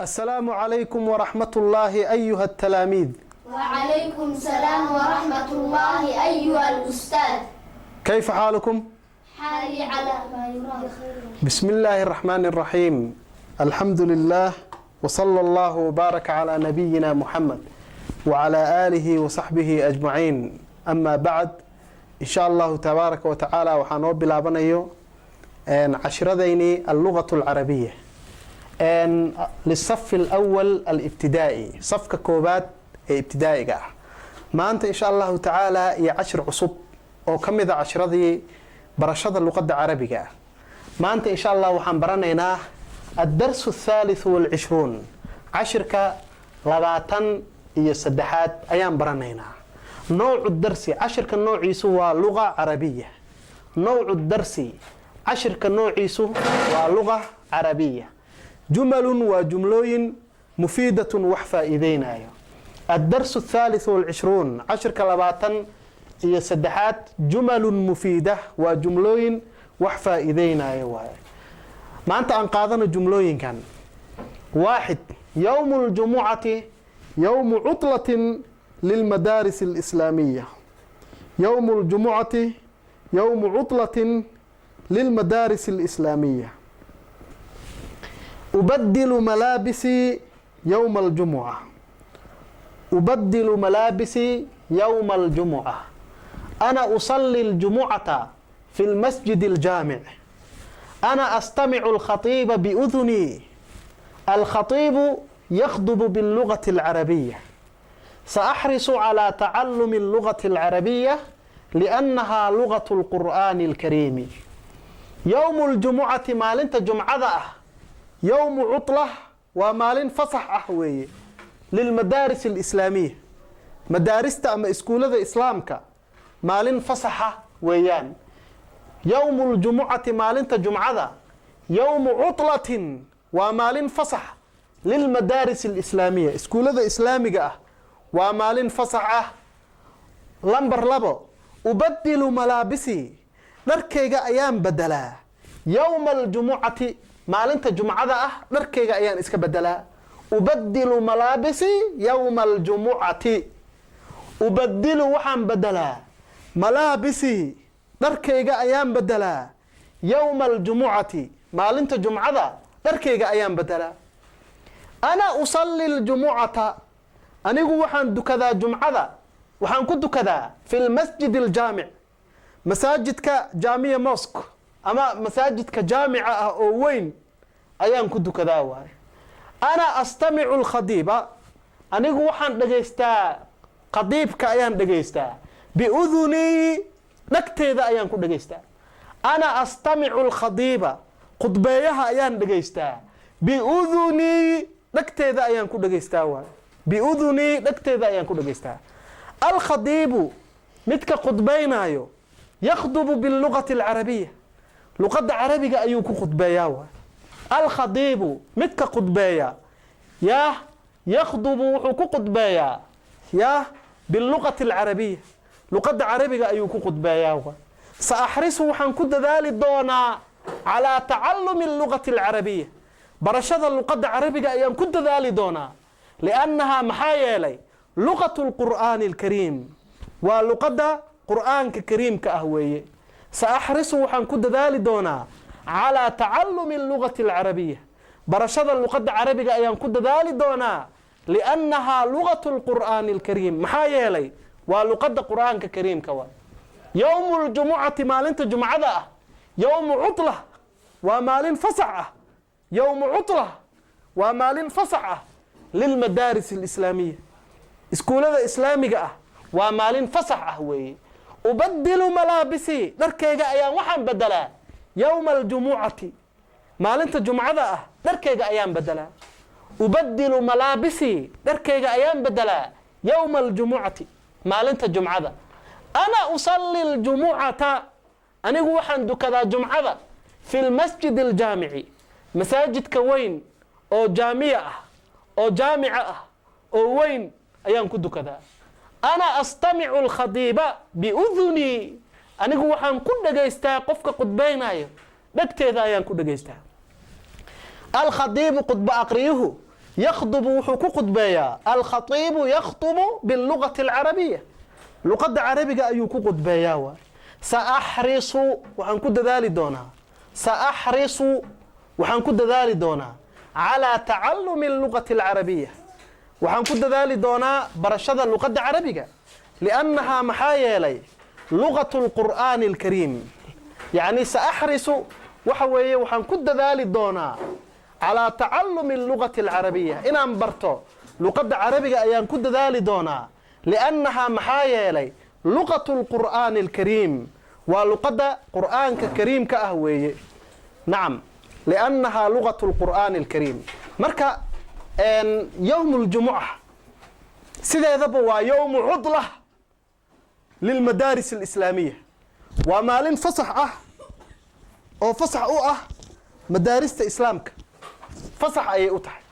السلام عليكم ورحمة الله أيها التلاميذ. وعليكم السلام ورحمة الله أيها الأستاذ. كيف حالكم؟ حالي على ما يرام. بسم الله الرحمن الرحيم، الحمد لله وصلى الله وبارك على نبينا محمد وعلى آله وصحبه أجمعين، أما بعد، إن شاء الله تبارك وتعالى waxaa noo bilaabanayo cashiradayni اللغة العربية للصف الأول الابتدائي، safka koobaad ee ibtidaa'iga ah. Maanta, insha Allahu tacaala, iyo cashir cusub oo ka mid a cashiradii barashada luqadda carabiga ah. Maanta, insha Allah, waxaan baranaynaa الدرس الثالث والعشرون، cashirka 23aad ayaan baranaynaa. نوع الدرس، cashirka noociisu waa لغة عربية. نوع الدرس، cashirka noociisu waa لغة عربية. جمل، waa jumlooyin، مفيدة، wax faa'iideynayo. الدرس الثالث والعشرون، cashirka 23aad، جمل مفيدة، waa jumlooyin wax faa'iideynayo waaye. Maanta aan qaadano jumlooyinkan. واحد، يوم الجمعة يوم عطلة للمدارس الإسلامية. يوم الجمعة يوم عطلة للمدارس الإسلامية. أبدل ملابسي يوم الجمعة. أبدل ملابسي يوم الجمعة. أنا أصلي الجمعة في المسجد الجامع. أنا أستمع الخطيب بأذني. الخطيب يخطب باللغة العربية. سأحرص على تعلم اللغة العربية لأنها لغة القرآن الكريم. يوم الجمعة، maalinta jumcada ah، يوم عطلة، waa maalin fasax ah weeye، للمدارس الإسلامية، madaarista ama iskuullada islaamka maalin fasaxa weeyaan. يوم الجمعة، maalinta jumcada، يوم عطلة، waa maalin fasax، للمدارس الإسلامية، iskuullada islaamiga ah waa maalin fasax ah. Lambar 2، أبدل ملابسي، dharkayga ayaan bedelaa، يوم الجمعة، maalinta jumcada ah dharkayga ayaan iska bedelaa. أبدل ملابسي يوم الجمعة. أبدل، waxaan bedelaa، ملابسي، dharkayga ayaan bedelaa، يوم الجمعة، maalinta jumcada dharkayga ayaan bedelaa. أنا أصلي الجمعة، anigu waxaan dukadaa jumcada، waxaan ku dukadaa في المسجد الجامع، masaajidka Jaamiya Mosque ama masaajidka jaamica ah oo weyn ayaan ku dukadaa waaye. أنا أستمع الخطيب، anigu waxaan dhegaystaa khadiibka ayaan dhegaystaa، بأذني، dhagteeda ayaan ku dhegaystaa. أنا أستمع الخطيب، khudbeeyaha ayaan dhegaystaa، بأذني، dhagteeda ayaan ku dhegaystaa waaye. بأذني، dhagteeda ayaan ku dhegaystaa. الخطيب، midka khudbaynaayo، يخطب باللغة العربية، luqadda carabiga ayuu ku khudbeeyaa waay. الخطيب، midka khudbeeya, yaah, يخطب، wuxuu ku khudbeeyaa, yaah, باللغة العربية، luqadda carabiga ayuu ku khudbeeyaa waay. سأحرص، waxaan ku dadaali doonaa، على تعلم اللغة العربية، barashada luqadda carabiga ayaan ku dadaali doonaa، لأنها، maxaa yeelay، لغة القرآن الكريم، waa luqadda qur'aanka kariimka ah weeye. سأحرص، waxaan ku dadaali doonaa، على تعلم اللغة العربية، barashada luqadda carabiga ayaan ku dadaali doonaa، لأنها لغة القرآن الكريم، maxaa yeelay waa luqadda qur'aanka kariimka waa. يوم الجمعة، maalinta jumcada ah، يوم عطلة، waa maalin fasax ah. يوم عطلة، waa maalin fasax ah، للمدارس الإسلامية، iskuulada islaamiga ah waa maalin fasax ah weeye. أبدل ملابسي، dharkayga ayaan waxaan bedelaa، يوم الجمعة، maalinta jumcada ah dharkayga ayaan bedelaa. أبدل ملابسي، dharkayga ayaan bedelaa، يوم الجمعة، maalinta jumcada. أنا أصلي الجمعة، anigu waxaan dukadaa jumcada، في المسجد الجامع، masaajidka weyn oo jaamiya ah oo jaamica ah oo weyn ayaan ku dukadaa. أنا أستمع الخطيب بأذني، anigu waxaan ku dhegaystaa qofka khudbaynayo dhegteeda ayaan ku dhegaystaa. الخطيب، khudba aqriyuhu، Yakhdubu, wuxuu ku khudbeeyaa. Alkhatiibu yakhtubu bilugati alcarabiya, luqadda carabiga ayuu ku khudbeeyaa waay. Saaxrisu, waxaan ku dadaali doonaa. Saaxrisu, waxaan ku dadaali doonaa. Calaa tacalumi allugati alcarabiya, waxaan ku dadaali doonaa barashada luqadda carabiga. Liannahaa, maxaa yeelay, lugatu lqur'aani alkariim. Yacni saaxrisu waxa weeye waxaan ku dadaali doonaa. Calaa tacalumi allugati alcarabiya, inaan barto luqadda carabiga ayaan ku dadaali doonaa. Liannahaa, maxaa yeelay, luqatu lqur'aani alkariim, waa luqadda qur'aanka kariimka ah weeye. Nacam, liannahaa luqatu lqur'aani alkariim. Marka yowm ljumuca sideedaba waa yowmu cudla lilmadaaris alislaamiya, waa maalin fasax ah oo fasax u ah madaarista islaamka, fasax ayay u tahay.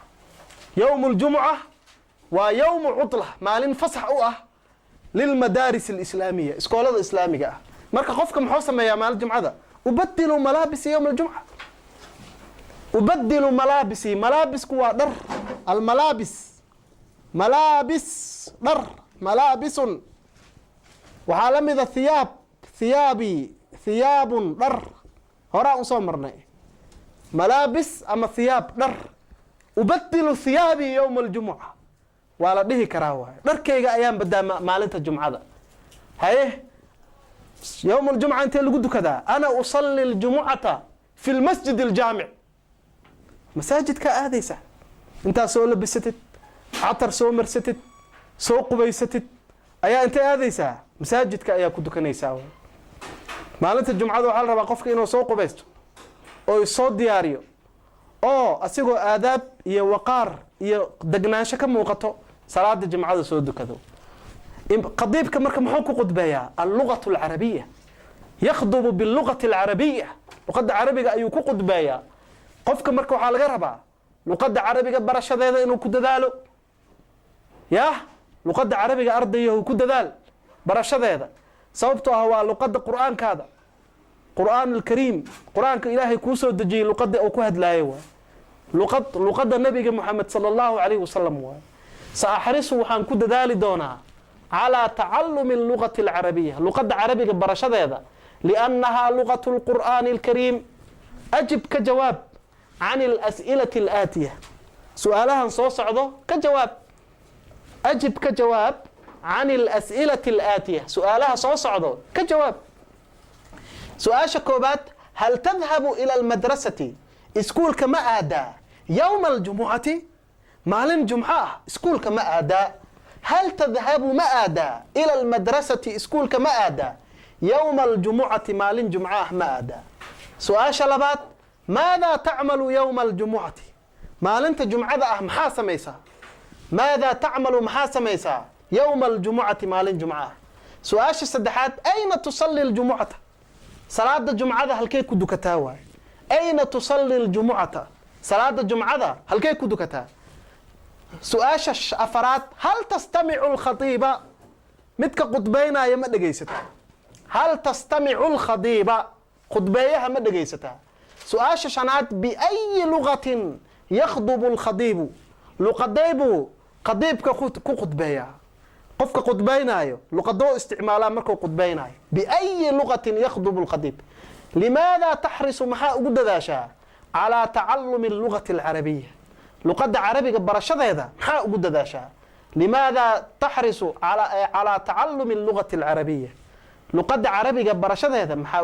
Yowm ljumuca waa yowmu cudla, maalin fasax u ah lilmadaaris alislaamiya, iskoolada islaamiga ah. Marka qofka muxuu sameeyaa maalin jumcada? Ubadilu malaabisi yowm aljumca. Ubadilu malaabisi, malaabisku waa dhar. Almalaabis, malaabis, dhar. Malaabisun waxaa la mida thiyaab, thiyaabi, thiyaabun, dhar. Horaa usoo marnay malaabis ama thiyaab, dhar. Ubadilu thiyaabii yowma aljumuca waa la dhihi karaa waay, dharkayga ayaan badaa maalinta jumcada. Haye, yowm aljumca intee lagu dukadaa? Ana usalli aljumucata fi lmasjid aljaamic. Masaajidkaa aadaysa, intaad soo labisatid, catar soo marsatid, soo qubaysatid, ayaa intay aadaysaa? Masaajidka ayaa ku dukanaysaa waay. Maalinta jumcada waxaa la rabaa qofka inuu soo qubaysto oo soo diyaariyo oo asigoo aadaab iyo waqaar iyo degnaansho ka muuqato salaada jimcada soo dukado. Khadiibka marka muxuu ku khudbeeyaa? Allugatu alcarabiya. Yakhdubu bilugati alcarabiya, luqadda carabiga ayuu ku khudbeeyaa. Qofka marka waxaa laga rabaa luqadda carabiga barashadeeda inuu ku dadaalo. Yah, luqadda carabiga ardayahu ku dadaal barashadeeda, sababtoo ah waa luqadda qur'aankaada, qur'aan alkariim, qur-aanka ilaahay kuu soo dejiyey luqadda uu ku hadlaayo waay, luqadda nabiga Moxamed sala Allahu calayhi wasalam waay. Saaxrisu, waxaan ku dadaali doonaa. Calaa tacalumi allugati alcarabiya, luqadda carabiga barashadeeda. Liannahaa luqatu lqur'aani alkariim. Ajib, ka jawaab. Can alas'ilati alaatiya, su-aalahan soo socdo ka jawaab. Ajib, ka jawaab. Can alas'ilati alaatiya, su-aalaha soo socdo ka jawaab. Su-aasha koobaad: hal tadhabu ila almadrasati, iskuulka ma aadaa? Yowma aljumucati, maalin jumco ah iskuulka ma aadaa? Hal tadhabu, ma aadaa? Ila almadrasati, iskuulka ma aadaa? Yowma aljumucati, maalin jumco ah ma aadaa? Su-aasha labaad: maadaa tacmalu yowma aljumucati, maalinta jumcada ah maxaa samaysaa? Maadaa tacmalu, maxaa samaysaa? Yowma aljumucati, maalin jumco ah. Su-aasha saddexaad: ayna tusalli aljumucata, salaada jumcada halkay ku dukataa waay? Ayna tusalli aljumucata, salaada jumcada halkay ku dukataa? Su-aasha afaraad: hal tastamicu alkhatiiba, midka khudbaynaya ma dhegaysataa? Hal tastamicu alkhadiiba, khudbeeyaha ma dhegaysataa? Su-aasha shanaad: biayi lugatin yakhdubu alkhadiibu, luqadee buu khadiibka ku khudbeeyaa? Qofka khudbaynaayo luqadoo isticmaalaa markuu khudbaynaayo? Biayi lugatin yakhdubu alkhadiib. Limaada taxrisu, maxaa ugu dadaashaa? Calaa tacalumi allugati alcarabiya, luqadda carabiga barashadeeda maxaa ugu dadaashaa? Limaada taxrisu calaa tacalumi allugati alcarabiya, luqadda carabiga barashadeeda maxaa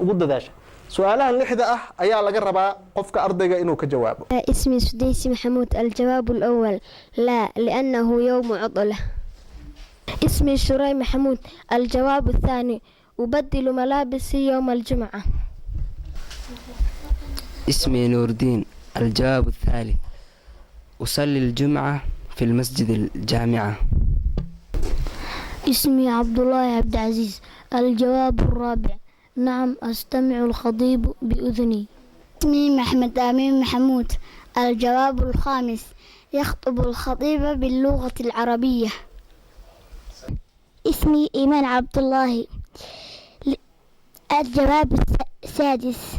ugu dadaasha? Su-aalahan lixda ah ayaa laga rabaa qofka ardayga inuu ka jawaabo. اسمي سديسي محمود. الجواب الأول: لا، لأنه يوم عطلة. اسمي شراي محمود. الجواب الثاني: أبدل ملابسي يوم الجمعة. اسمي نور الدين. الجواب الثالث: أصلي الجمعة في المسجد الجامعة. اسمي عبد الله عبد العزيز. الجواب الرابع: نعم، أستمع الخطيب بأذني. اسمي محمد أمين محمود. الجواب الخامس: يخطب الخطيب باللغة العربية. اسمي إيمان عبد الله. الجواب السادس: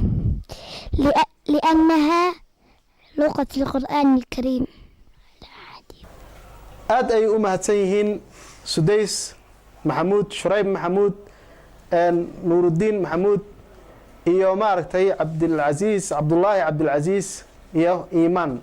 لأنها لغة القرآن الكريم. Aad ayay u mahadsan yihiin Sudays Maxamuud, Shurayb Maxamuud, Nuuruddiin Maxamuud iyo maaragtay Cabdilcasiis, Cabdullaahi Cabdilcasiis iyo Iimaan.